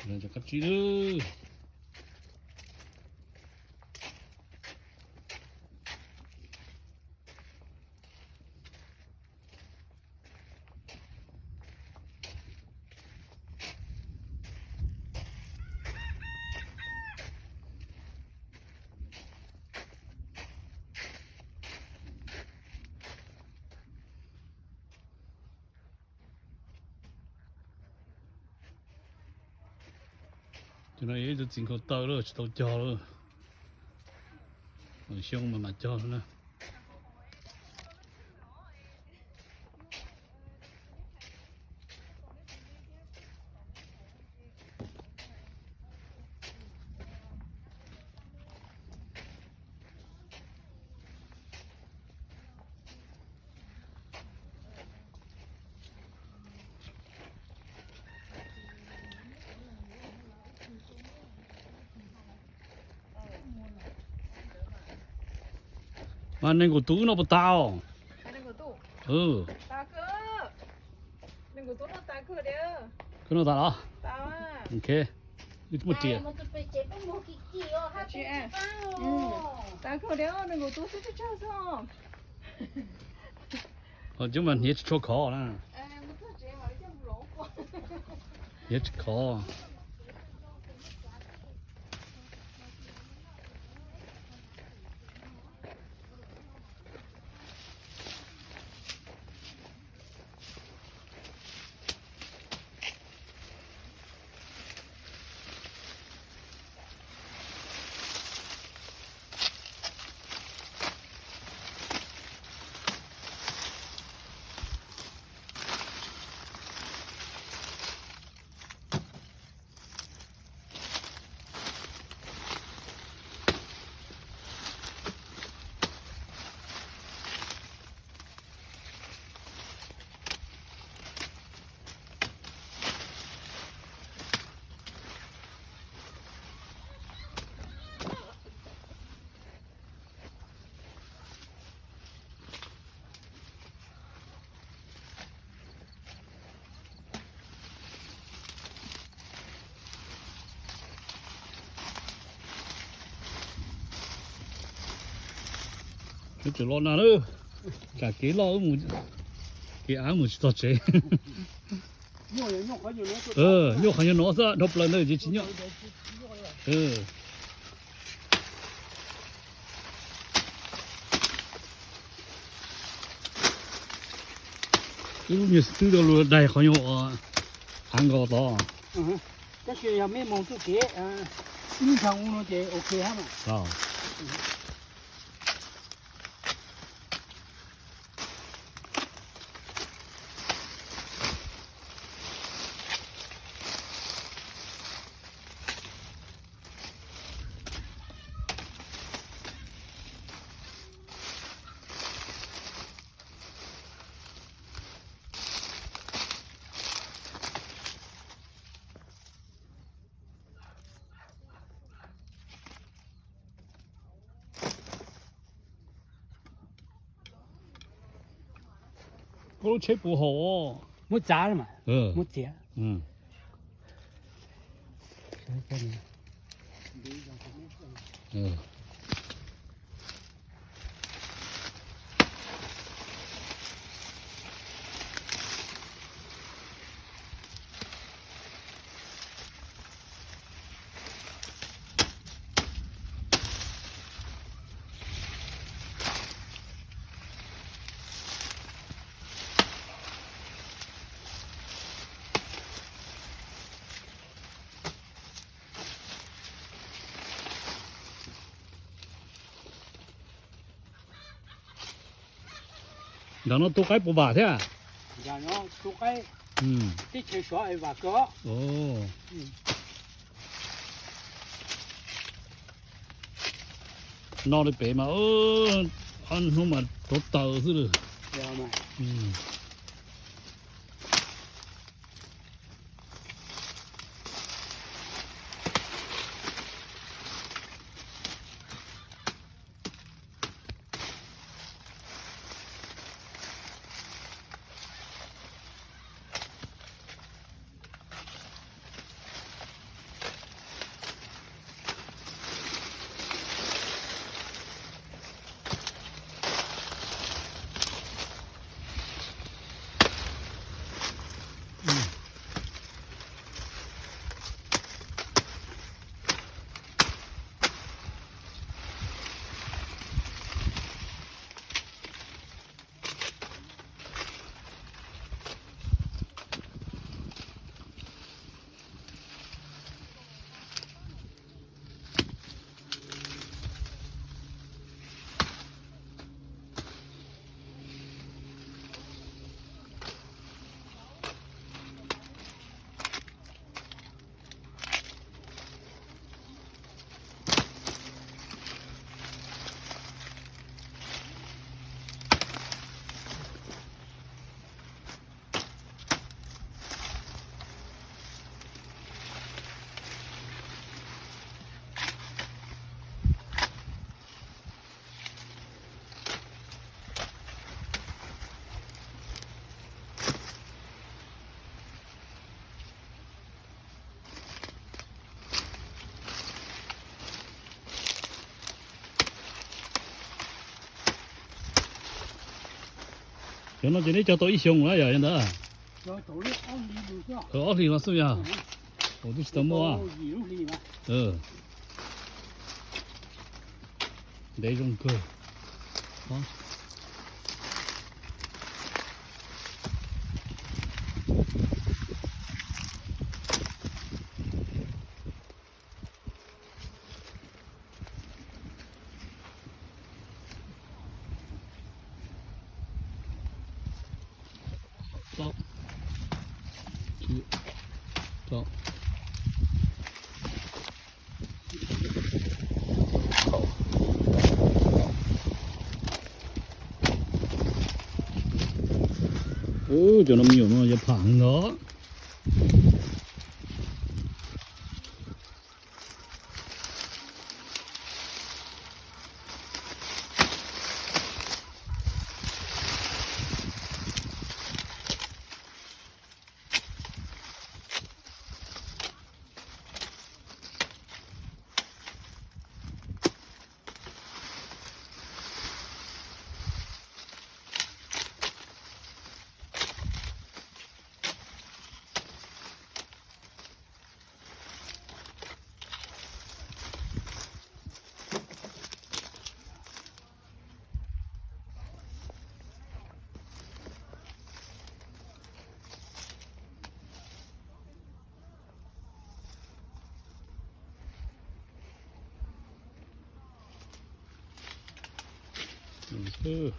Cov kab tsib lawm. Cov no yog ib tug txiv nkhaus taw lawm, tsis tau cog lawm. Xyoo mas mam cog na. Mas nees nkaum tus wb no puas tas os? Koj noj tas los? Ok, wb muaj riam. Cov mas hniav tsis tshua khov na. Hniav tsis khov. Wb tseem los na lawm, tsam kev loj wb mus, kev av mus tsis txog tsev. Nyuaj qhov nyuag no xwb, dhau plaws ntawd ces tsis nyuaj. Wb lub niag xib tw tau luag daig qhov nyuag av nkaus tod. Tab sis yog mej moog txuj kev ib lub nchaag ua no ces ok hab mas. Koj lub tsheb puv haum. Muab txav mas, muab txiav. Nram no tu qaib puas vam thiab? Teb chaws sov vam kawg. No li pem mas ob hnub mas rauv taws xwb lawm. Cov no ces neb cog tau ib xyoos lawm yom ntawd? Ob hlis los xwb yog? Twb tsis tau muaj. Ntev zoo kawg. Cov no me nyuam no yog pham heev ntag. Ub,